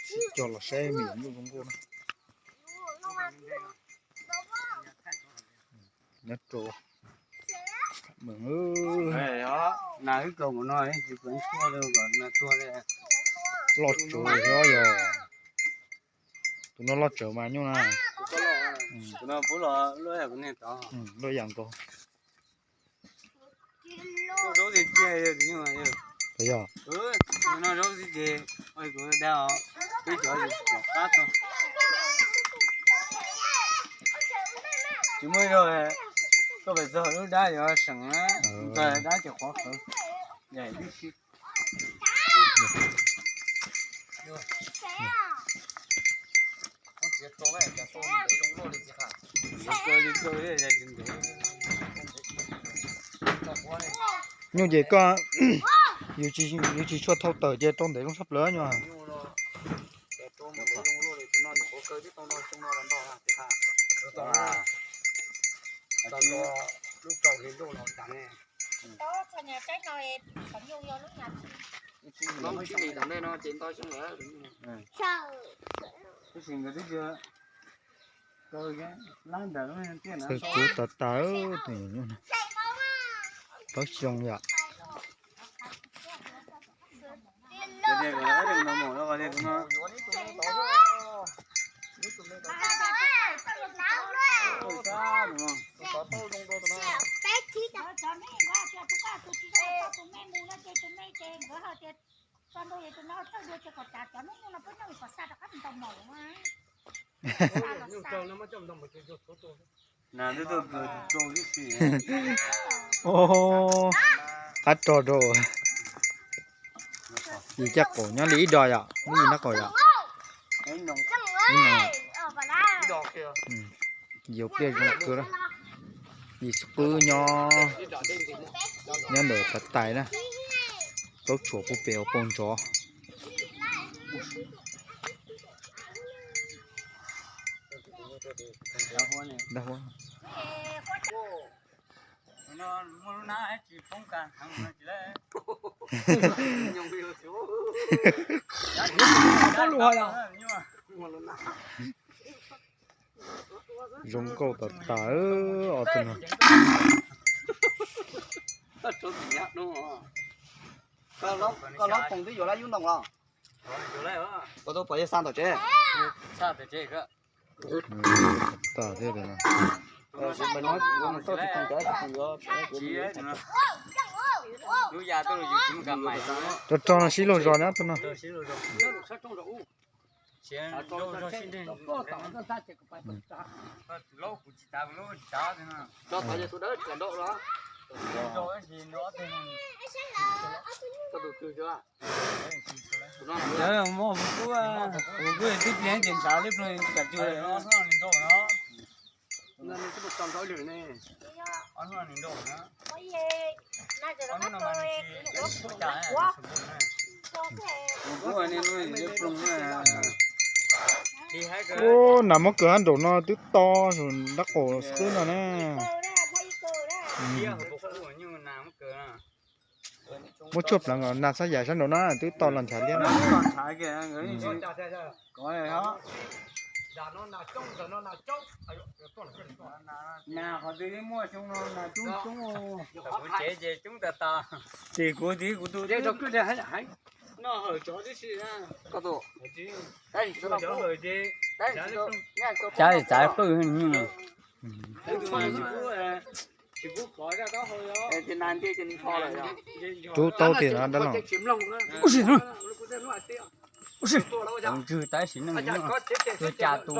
Sib cog los saib me nyuam nyuj zoo nkauj na. Nyob rau Mem, nas wb kaus mus no tsis pub tuag li, tuag li. Loj tsawv os yog. Tus no loj tsawv mas nyuj na. Tus no pub los luaj yam nkaus. Luaj yam nkaus. Zaub tiag tiag yog tus nyuj. Yog. No zaub tiag tiag, kuv dag os, peb cov yus pom qab txog. Tsis muaj ib zaug koj pem txog lub dab yuav seem na, txog dab ces qhuav qhawv. Yam tib si. Nyuj ces koj, yus tsis tshua thau tawm ces rau ntev zoo tshaj plaws nyuj. Txawj kub tas tas tus nyuam nyuj no. Tau xyoo yom. Qab rog rau. Yus caj qaum nyob li ib do yom, ib nab qaum yom. Yus pliaj zoo kawg, yus qwb nyob, nyob ntawm tav tais na, plaub tshuam puag pem hauv paus ntsos. Zoo nkauj tas tas os tus no. Koj lob poos twb yuav lab yub ntoo los? Koj tuaj pom yawg xa tom tsev. Rog rog no sib laug zos na tus no. Muaj kuv kuj twb pliag ces ntshav li ploog kam cug. Ub, nas muab kaw hab nraum no twb to, nrab qaum xwb no na. Muab tshuaj pleev kom nas xab yam sab nraum no twb to los ntshav liab na. Nas qhov twg muaj xyoo no nas coob coob. Ces kuv tiv kuv tus cab txav qwj. Rub taub tiag dab laug. Ntswg tab sis neej tuag cas tus.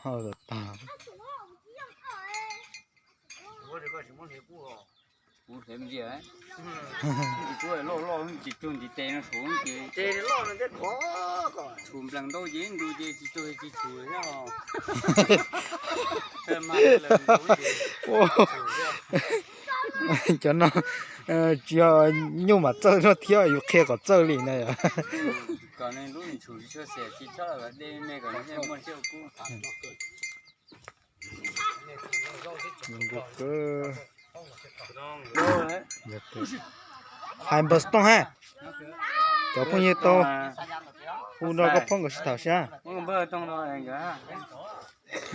Ho tas. Kuv hlev ntsia, kuv loj loj tsis tug ntiv tes no suav ces tshum nplees ntau ces ntu ces tsis tug tsis tshum thiab. Cov no tsis yog nyuj mam txawj no thiab, yus qhia kom txawj li na yom. Kom nws lub tshum tsis tshua xiam tsis txhob de me kom nws muaj siab kub. Hais npawg Xyooj ha, cov phooj ywg tau hu nrog koj phob nkawd sib tham seb.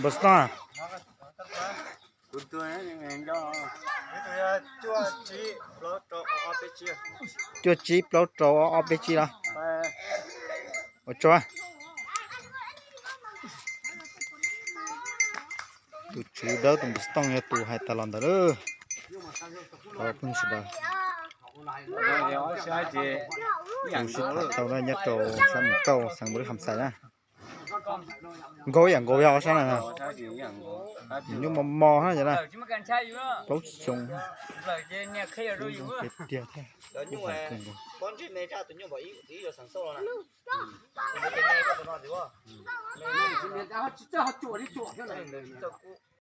Npawg Xyooj, cuaj tsib plaub rau ob peb tsib los? Ua tsaug. Tus tswv dawb tus npawg Xyooj yog tus hais tag los ntawd lawm. Thov phooj ywg sawv daws hu sib tham tau nyob rau sab Mus Kauj xeev Npaus Lis Kham Xais na. Nkaus ib yam nkaus yog ob sab na. Nyuj mos mos na, plaub xyoo. Tiag tiag thiab.